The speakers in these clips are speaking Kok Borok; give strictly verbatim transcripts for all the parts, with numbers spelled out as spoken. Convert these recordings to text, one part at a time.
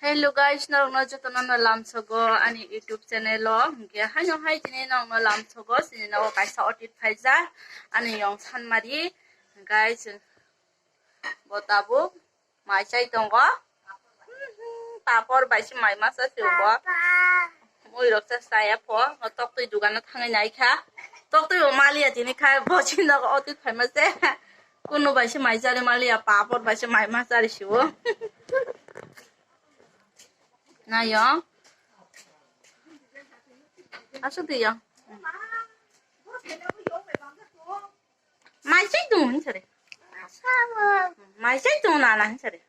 Hello guys, norokno jotono no lamsogo ani YouTube channel o. Hwnkhe haino hai tini norokno lamsogo, chini nogo kaisa otit phaijak ani yong sanmari. Guys, bo tabuk mai chai tongo. Papor bai se mai masa se bo. Mui rok sa saya pho, no toktwi dugano thangwi nai kha. Toktwi bo maliya tini kha, bo chini nogo otit phaima se. Kunu bai se mai chari maliya, papor bai se mai ma chari sibo. Nayo. Asuk diyo. Mai chai tung hin sare. Mai chai tung na na hin sare.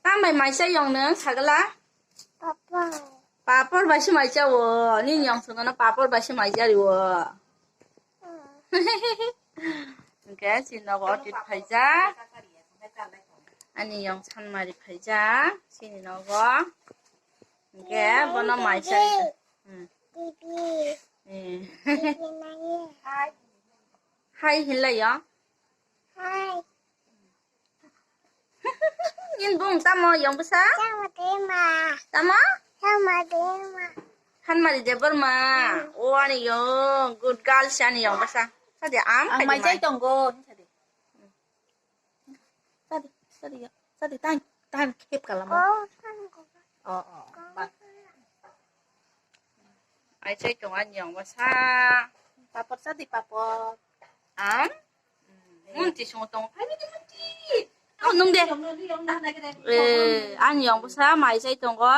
Tam bai mai chai yong nang sagala. Papor bai se mai cha wo. Ni yong sung na papor bai se mai chari wo. Hwnkhe chini nogo otit phaijak. Ani yong sanmari phaijak chini nogo. Hwnkhe bono mai chai. Hmm. Eh. Hai hinlai yo. Nini bung tamo yong bwsa? Tamo? Hanmari Debbarma. O ani yong, good girl si ani yong bwsa. Sadi am. Ang mai chai tongo. Sadi. Sadi, sadi ya. Sadi tang, tang kep kalam. Oh, oh. Mai chai tong ani yong bwsa. Papor sadi papor. Am? Munti sungo tong. Phai bidi munti. Oh, nung de. Eh, ani yong bwsa mai chai tongo.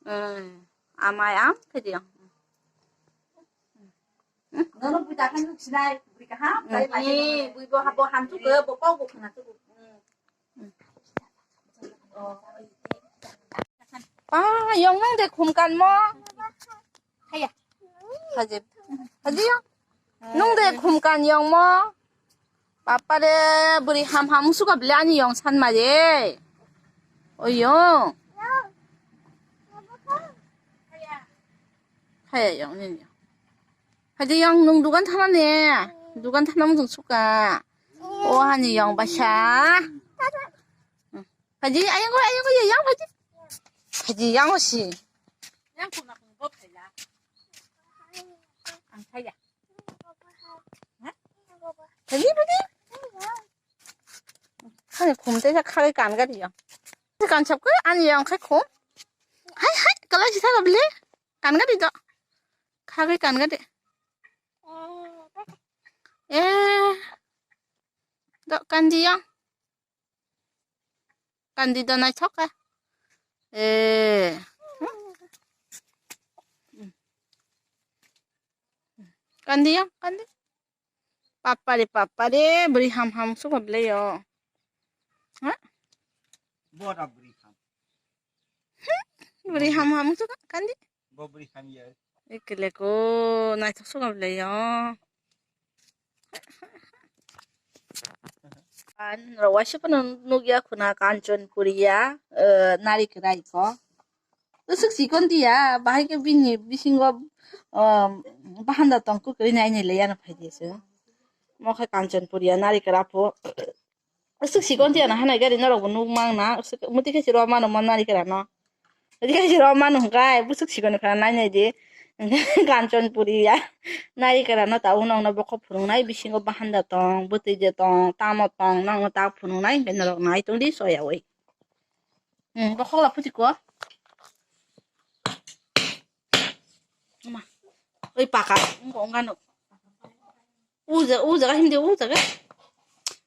Eh, amai am khe diyo. Nono bui dakhai nuk sinai, bui kaham, bai bai. Bui bo habo ham tu ke, bo kau bo khana tu. Pa, yong nung de khum kan mo. Haya. Haji. Haji yong. Nung de khum kan yong mo. Papa re, bwrwi ham ham wngsuka bwle ani yong sanmari. O yong. Haya yong nini yong. Haji yong nung dugan thana ne. Dugan thana mung suka. O hani yong basa. Haji ayang go ayang go yong haji. Haji yong si. Yang kuna kuna bo phaila. Ang thaya. Thani bini. Hai khum te kha kan gari ya. Kan chap ko ani yang khai khum. Hai hai kala si thaga bile. Kan gari do. Kha kan gari. Eh. Do kan di yang. Kandi do naithok khe. Eh. Kandi yang, kandi. Papare, papare, bwrwi ham ham suka bwle yo. Ha? Bora bwrwi ham. Bwrwi ham ham suka, kandi. Bo bwrwi hamya. Ekeleko naithok sukam le yo. An ro waisa phano nukya khuna Kanchanpuriya, eh, narikra iko. Usuk sikon tiya, bahai ke bini bisingo, um, bahanda tong kukri nai nai le yana phaidi se. Mo khe Kanchanpuriya narikra pho. Usuk sikon tiya na hanai gari norok bo nuk mang na. Usuk muti khe siro mano mo narikra no. Muti khe siro mano hwnkhe busuk sikon ni phano nai nai di. Kanchanpuriya narikra no ta uno uno bokhok phunuk nai bisingo bahanda tong, bwtwi je tong, tamo tong, nokno ta phunuk nai hwnkhe norok nai tong di soya ui. Hmm, bokhok la phuti ko. Ma. Oi paka. Wngkha wngkha no. O jaga, o jaga himdi, o jaga.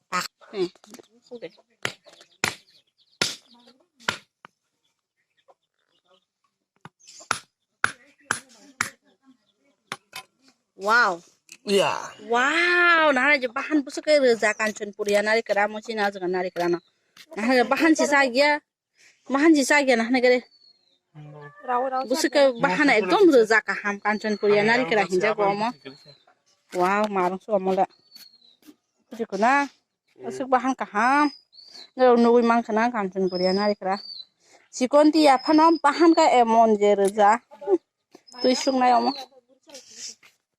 Tak. Hmm. Wow. Ya. Wow, nahana je bahan busuk ke reza Kanchanpuriya narikra mo china jaga narikra no. Nahana bahan si sa gya. Mahanji chagya na hwnwi gari. Buswk khe bahana ekdom rwjak kaham Kanchanpuriya narikra hinjak omo. Wow, marung su omo le. Buswk na. Buswk bahan kaham. Norok nugwi mankha na Kanchanpuriya narikra. Chikon tiya phano bahan kha emon je rwjak. Twi suknai omo.